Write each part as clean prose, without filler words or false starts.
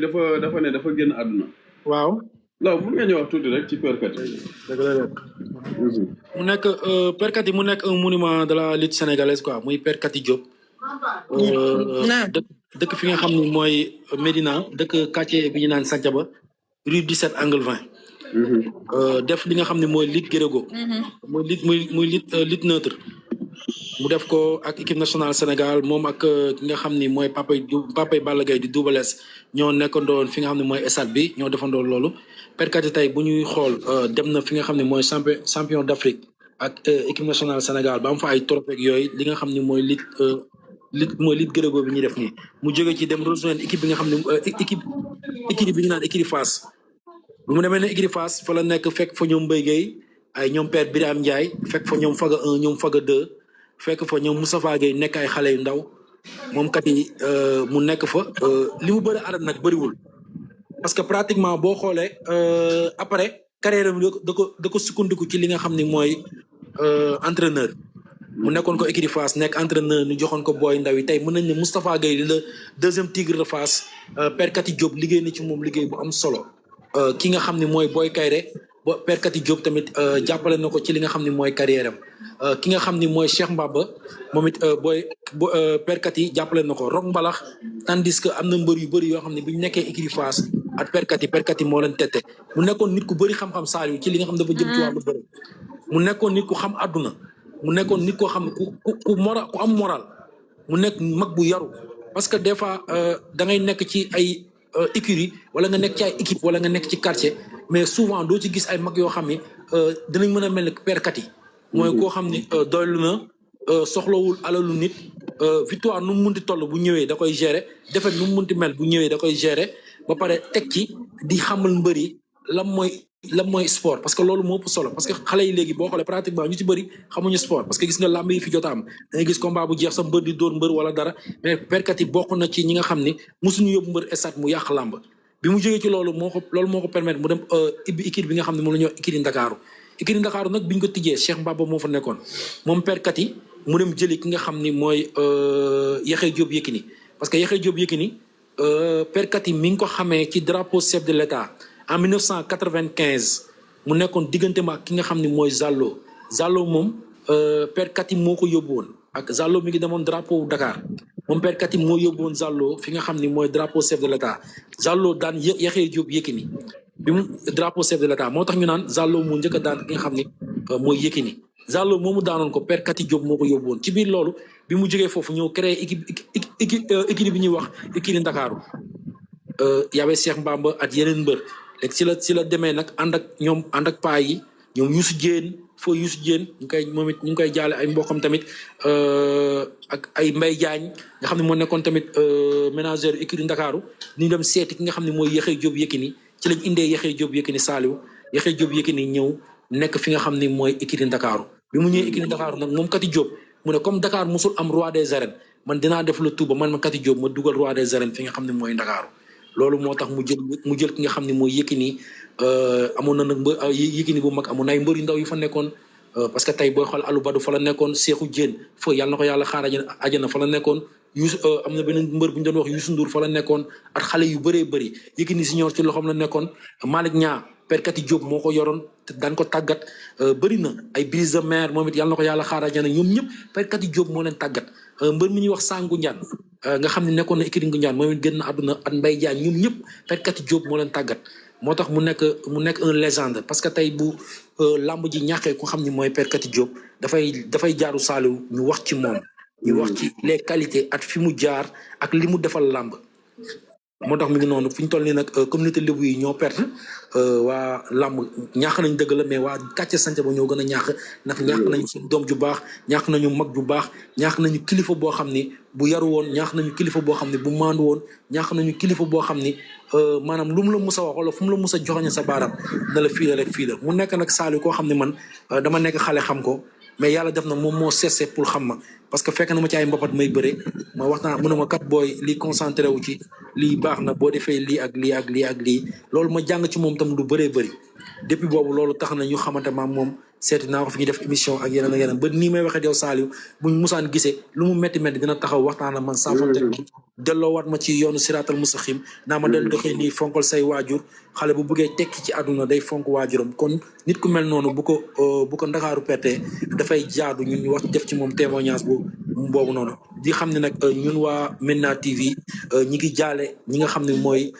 dafa ne dafa génn àdduna. waaw. Law mun nga ñëw wax tuuti rek ci Père Kati. dëgg la mu nekk Père Kati mu nekk un monument de la lutte sénégalaise quoi muy Père Kati Diop. dëkk fi nga xam ne mooy Médina dëkk quartier bi ñu naan Santhiaba rue 17 angle 20. def li nga xam ne mooy lutte gréco. muy lutte neutre. mu def ko ak équipe nationale Sénégal moom ak ki nga xam ni mooy papay Balla Gaye di Double Less ñoo nekkandoon fi nga xam ne mooy stade bi ñoo defandoon loolu. Père Kati tey bu ñuy xool dem na fi nga xam ne mooy champion d'Afrique ak équipe nationale Sénégal ba am fa ay trophée ak yooyu li nga xam ne mooy lutte gréco bi ñuy def nii. mu jóge ci dem rejoindre équipe bi nga xam ne équipe bi ñu naan équipe Fass bu mu demee ne équipe Fass fa la nekk fekk fa ñoom Mbaye Gueye ay ñoom Père Birame Ndiaye fekk fa ñoom Faga 1 ñoom Faga 2 fekk fa ñoom Moustapha Gueye nekk ay xale yu ndaw moom Kati mu nekk fa li mu bëri arène nag bëriwul parce que pratiquement boo xoolee après carrière am da ko sukkandiku ci li nga xam ne mooy entraîneur mu nekkoon ko équipe Fass nekk entraîneur ñu joxoon ko booy ndaw yi tey mën nañ ne Moustapha Gueye le deuxième tigre de Fass Père Kati Diop liggéey na ci moom liggéey bu am solo ki nga xam ne mooy Boy Kayre Père Kati Diop tamit jàppale na ko ci li nga xam ne mooy carrière am ki nga xam ni mooy Cheikh Mbaba moom it Père Kati jàppale na ko Rock Mbalax tandis que am na mbër yu bëri yoo xam ne bi ñu nekkee écurie Fass ak Père Kati moo leen tette mu nekkoon nit ku bëri xam-xam Saliou ci li nga xam dafa jëm ci wàllu bëri mu nekkoon nit ku xam àdduna mu nekkoon nit koo xam ne ku am moral mu nekk mag bu yaru parce que des fois da ngay nekk ci ay écurie wala nga nekk ci ay équipe wala nga nekk ci quartier mais souvent doo ci gis ay mag yoo xam ne dinañ mën a mel ne Père Kati mooy koo xam ne doylu na soxlawul alalu nit victoire nu mu munti toll bu ñëwee da koy gérer défaite nu mu munti mel bu ñëwee da koy gérer ba pare teg ci di xamal mbër yi lan mooy sport parce que loolu moo ëpp solo parce que xale yi léegi boo xoolee pratiquement ñu ci bëri xamuñu sport parce que gis nga làmb yi fi jot a am da ngay gis combat bu jeex sa mbër di dóor mbër wala dara mais Père Kati bokk na ci ñi nga xam ne mosuñu yóbbu mbër stade mu yàq làmb bi mu jógee ci loolu moo ko permettre mu dem ibbi équipe bi nga xam ne moom la ñuy wax équipe Ndakaaru écurie Ndakaaru nag bi ñu ko tijjee Cheikh Mbaba moo fa nekkoon moom Père Kati mu dem jëli ki nga xam ni mooy Yaxya Diop Yékini parce que Yaxya Diop Yékini Père Kati mi ngi ko xamee ci drapeau chef de l'État en 1995 mu nekkoon diggante ma ak ki nga xam ni mooy Zallo moom Père Kati moo ko yóbbu woon ak Zallo mi ngi demoon drapeau Dakar moom Père Kati moo yóbbu woon Zallo fi nga xam ni mooy drapeau chef de l'État Zallo daan Yaxya Diop Yékini bi mu drapeau chef de l'État moo tax ñu naan Zallo moo njëkk a daan ki nga xam ni mooy Yékini Zallo moomu daanoon ko Père Kati Diop moo ko yóbbu woon ci biir loolu bi mu jógee foofu ñëw créé équipe bi ñuy wax équipe Ndakaaru y avait Cheikh Mbamba ak yeneen mbër léegi si la demee nag ànd ak paa yi ñoom Youssou Diène ñu ngi koy jaale ay mbokkam tamit ak ay Mbaye Diagne nga xam ne moo nekkoon tamit ménageur équipe Ndakaaru ñu dem seeti ki nga xam ne mooy Yaxya Diop Yékini ci lañ indee Yaxya Diop Yékini Saliou Yaxya Diop Yékini ñëw nekk fi nga xam ni mooy écurie Ndakaaru bi mu ñëwee écurie Ndakaaru nag moom Kati Diop mu ne comme Dakar musul am roi des arènes man dinaa def le tout ba man ma Kati Diop ma dugal roi des arènes fi nga xam ne mooy Ndakaaru loolu moo tax mu jël ki nga xam ne mooy Yékini amoon na nag Yékini bu mag amoon na ay mbër yu ndaw yu fa nekkoon parce que tey booy xool Alou Badou fa la nekkoon Cheikhou Diène fa yàlla na ko yàlla xaar ajana fa la nekkoon Youssou am na beneen mbër bu ñu doon wax Youssou Ndour fa la nekkoon ak xale yu bëree bëri Yékini Senior ci loxoom la nekkoon Malick Niang Père Kati Diop moo ko yoroon te daan ko tàggat bëri na ay Brise de Mer moom it yàlla na ko yàlla xaar ajana ñoom ñëpp Père Kati Diop moo leen tàggat mbër mi ñuy wax Sangu Ndiane nga xam ne nekkoon na écurie Ngoundiane moom it génn na àdduna at Mbaye Diagne ñoom ñëpp Père Kati Diop moo leen tàggat moo tax mu nekk un légende parce que tey bu làmb ji ñàkkee ko xam ni mooy Père Kati Diop dafay jaaru Saliou ñu wax ci moom ñu wax ci les qualités ak fi mu jaar ak li mu defal làmb moo tax mi ngi noonu fi ñu toll nii nag communauté lébu yi ñoo perte waa làmb ñàkk nañ dëgg la mais waa kàcce sanca ba ñoo gën a ñàkk ndax ñàkk nañu seen doom ju baax ñàkk nañu mag ju baax ñàkk nañu kilifa boo xam ni bu yaru woon ñàkk nañu kilifa boo xam ni bu maandu woon ñàkk nañu kilifa boo xam ni maanaam lu mu la mus a wax wala fu mu la mus a joxoñe sa baaraam na la fii la rek fii la mu nekk nag Saliou koo xam ne man dama nekk xale xam ko mais yàlla def na moom moo cessé pour xam ma parce que fekk na ma ci ay mbapat may bëre ma waxtaan mu ne ma kat booy lii concentré wu ci lii baax na boo defee lii ak lii loolu ma jàng ci moom tam lu bëree bëri depuis boobu loolu tax na ñu xamante ma moom seeti naa ko fi ñu def émission ak yeneen ba nii may waxee yow Saliou buñ musaan gisee lu mu métti dina taxaw waxtaan ak man saafante delloowaat ma ci yoonu siraatal mustaqiim naa ma del doxee nii fonkal say waajur xale bu bëggee tekki ci àdduna day fonk waajuram kon nit ku mel noonu bu ko Ndakaaru pertee dafay jaadu ñun ñu wax def ci moom témoignage boobu noonu di xam ne nag ñun waa Médina TV ñi ngi jaale ñi nga xam ne mooy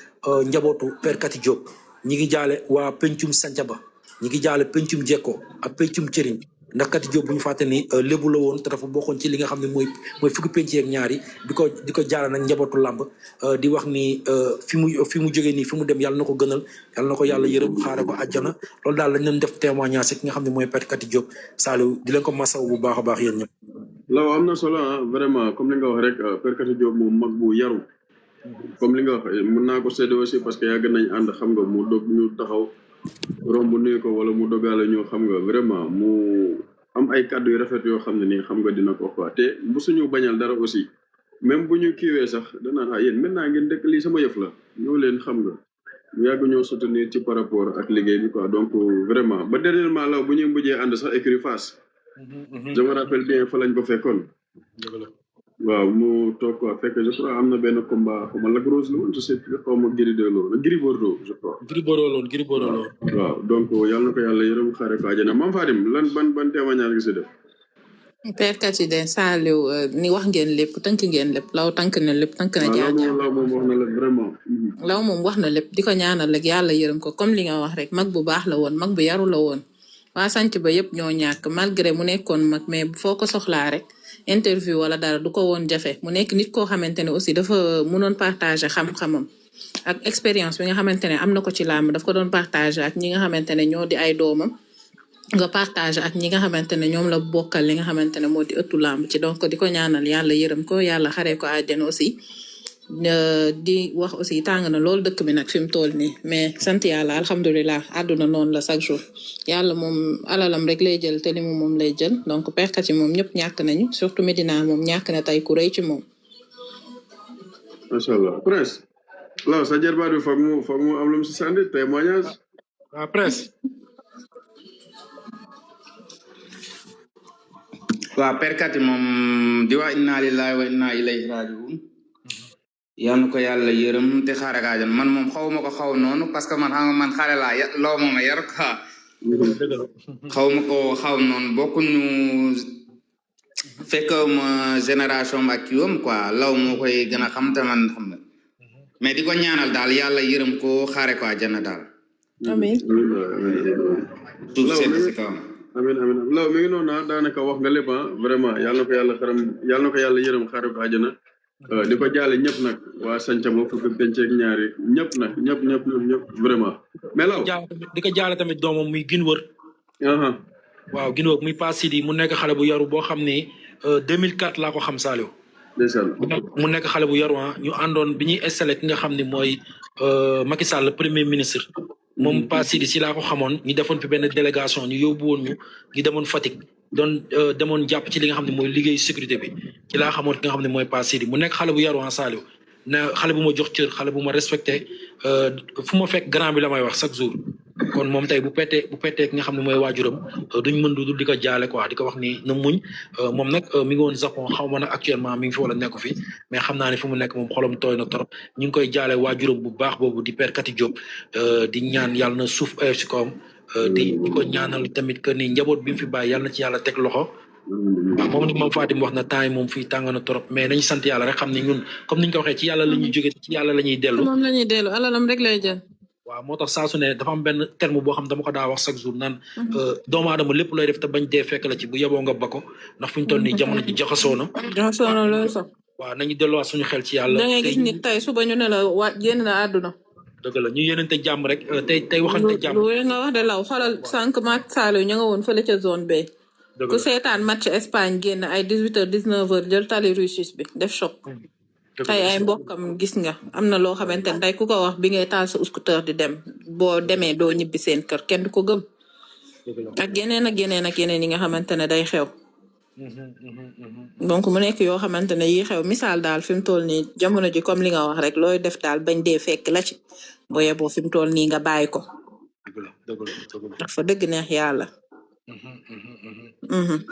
njabootu Père Kati Diop ñi ngi jaale waa pencum Santhiaba ñi ngi jaale pencum Jekko ak pencum Cëriñ ndax Kati Diop bu ñu fàtte ni lébu la woon te dafa bokkoon ci li nga xam ne mooy fukki penc ak ñaari di ko jaale nag njabootu làmb di wax ni fi mu jógee nii fi mu dem yàlla na ko gënal yàlla na ko yàlla yërëm xaare ko àjjana loolu daal lañ leen def témoignage ki nga xam ne mooy Père Kati Diop Saliou di leen ko masaw bu baax a baax yéen ñëpp. Law am na solo vraiment comme li nga wax rek Père Kati Diop moom mag bu yaru comme li nga wax mën naa ko séddoo aussi parce que yàgg nañ ànd xam nga mu dog ñu taxaw romb nuyu ko wala mu dogaale ñu xam nga vraiment mu am ay kàddu yu rafet yoo xam ne nii xam nga dina ko quoi te bu suñu bañal dara aussi même bu ñu kiiwee sax danaan yéen maintenant ngeen dëkk lii sama yëf la ñoo leen xam nga mu yàgg ñoo soutenir ci par rapport ak liggéey bi quoi donc vraiment ba dernièrement Law bu ñuy mujjee ànd sax écurie Fass je me rappelle bien fa lañ ko fekkoon waaw mu toog quoi fekk je crois am na benn combat xaw ma Lac Rose la woon je sais plus xaw ma Gris 2 la Gris Bordeaux je crois. Gris Bordeaux loon. waaw donc yàlla na ko yàlla yërëm xaare ko àjjana Mame Fatim lan ban témoignage nga si def. Père Kati de Saliou ni wax ngeen lépp tënk ngeen lépp Law tënk na lépp tënk na jaar Law moom wax na la vraiment. Law moom wax na lépp di ko ñaanal rek yàlla yërëm ko comme li nga wax rek mag bu baax la woon mag bu yaru la woon waa sanc ba yëpp ñoo ñàkk malgré mu nekkoon mag mais foo ko soxlaa rek interview wala dara du ko woon jafe mu nekk nit koo xamante ne aussi dafa mënoon partager xam-xamam ak expérience bi nga xamante ne am na ko ci làmb daf ko doon partager ak ñi nga xamante ne ñoo di ay doomam nga partager ak ñi nga xamante ne ñoom la bokkal li nga xamante ne moo di ëttu làmb ci donc di ko ñaanal yàlla yërëm ko yàlla xaree ko àjjana aussi di wax aussi tàng na loolu dëkk bi nag fi mu toll nii mais sant yàlla alhamdulilah àdduna noonu la chaque jour yàlla moom alalam rek lay jël te li mu moom lay jël donc Père Kati moom ñëpp ñàkk nañu surtout Médina moom ñàkk na tey ku rëy ci moom. macha allah Prince Law sa jarbaat bi foog mu am lu mu si sànni témoignage. Prince. waaw Père Kati moom di wax inna lillahi wa inna ilayhi rajiun yal na ko yàlla yërëm te xaaral kaa jëm man moom xaw ma ko xaw noonu parce que man xam nga man xale laa Law moom a yar quoi xaw ma ko xaw noonu bokkuñu fekk ma génération ak kiwam quoi Law moo koy gën a xam te man xam nga mais di ko ñaanal daal yàlla yërëm ko xaare ko àjjana daal. amiin. tuuti seen si kawam. amiin Law mi ngi noonu daanaka wax nga lépp vraiment yàlla na ko yàlla yërëm xaare ko àjjana. di ko jaale ñëpp nag waa Santhiaba fukki penc ak ñaari ñëpp nag ñëpp vraiment mais Law di ko jaale tamit doomam muy gin wër waaw gin wër muy Pa Sidi mu nekk xale bu yaru boo xam ne 2004 laa ko xam Saliou mu nekk xale bu yaru ñu àndoon bi ñuy installé ki nga xam ne mooy Macky Sall le premier ministre moom Pa Sidi si laa ko xamoon ñu defoon fi benn délégation ñu yóbbu woon ñu demoon Fatick demoon jàpp ci li nga xam ne mooy liggéey sécurité bi ci laa xamoon ki nga xam ne mooy Pa Sidi mu nekk xale bu yaru Saliou ne xale bu ma jox cër xale bu ma respecté fu ma fekk grand bi la may wax chaque jour kon moom tey bu pettee ki nga xam ne mooy waajuram duñ mën du di ko jaale quoi di ko wax ni na muñ moom nag mi ngi woon Japon xaw ma nag actuellement mi ngi fi wala nekku fi mais xam naa ne fu mu nekk moom xolam tooy na trop ñu ngi koy jaale waajuram bu baax boobu di Père Kati Diop di ñaan yàlla na suuf si kawam di ko ñaanal tamit que ni njaboot bi mu fi bàyyi yàlla na ci yàlla teg loxo waaw moom ni Mame Fatim wax na temps yi moom fii tàng na trop mais nañu sant yàlla rek xam ne ñun comme niñ ko waxee ci yàlla la ñuy jóge ci yàlla la ñuy dellu moom la ñuy dellu alalam rek lay jël waaw moo tax saa su ne dafa am benn terme boo xam dama ko daa wax chaque jour naan doomu aadama lépp looy def te bañ dee fekk la ci bu yeboo nga ba ko ndax fu ñu toll nii jamono ji jaxasoo na loolu sax waaw nañu delluwaat suñu xel ci yàlla da ngay gis nit tey suba ñu ne la génn na àdduna dëgg la ñu yéenante jàmm rek tey waxante jàmm lu nga wax de Law xoolal sànq maak Saliou ñu nga woon fële ca zone B ku seetaan match Espagne génn ay 18h 19h jël tali Russie bi def choc tey ay mbokkam gis nga am na loo xamante ne tey ku ko wax bi ngay taal sa scooter di dem boo demee doo ñibbi seen kër kenn du ko gëm ak yeneen yi nga xamante ne day xew donc mu nekk yoo xamante ne yi xew misaal daal fi mu toll nii jamono ji comme li nga wax rek looy def daal bañ dee fekk la ci boo yeboo fi mu toll nii nga bàyyi ko dafa dëgg neex yàlla Mhm.